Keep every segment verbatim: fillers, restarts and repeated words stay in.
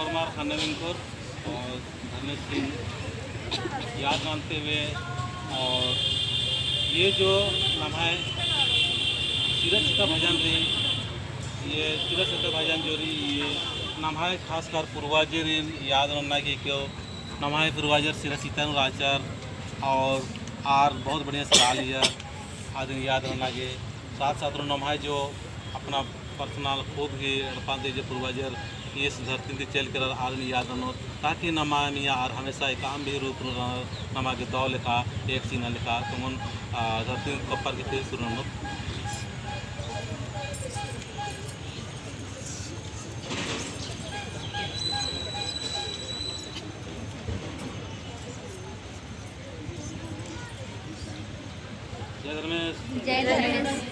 कुमार खन्ना मेनकोर और धर्मेश सिंह याद मानते हुए, और ये जो नम्है सिरसिता भजन रई, ये सिरसिता भजन जो रई, ये नम्है खासकर पूर्वजरिन याद नन्ना गे क्यों नम्है पूर्वजर सिरसिता नू रहचर और आर बहुत बढ़िया से रआलियर, आदिन याद नन्ना गे। साथ साथ नू नम्है जो अपना personal खुद ही एड़पा ती जो पूर्वजर इस धरती ती चल केरर आदिन याद ननोत, ताकि नमा मइय्याँ आर हमेशा एकअम भी रूप नू रअनर, नमा गे दव लेखा, एक सीना लेखा, कमन, आ, धरती कप्पर के फिर सुरु ननोत। जय धर्मेश। जय धर्मेश।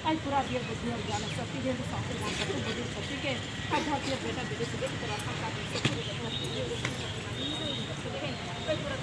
आज पूरा दिया बुद्धि और ज्ञान शक्ति दे, साथ में शक्ति, बुद्धि शक्ति के, आज धरती और बेटा बेटी से लेकर आत्मा का शक्ति दे, पूरा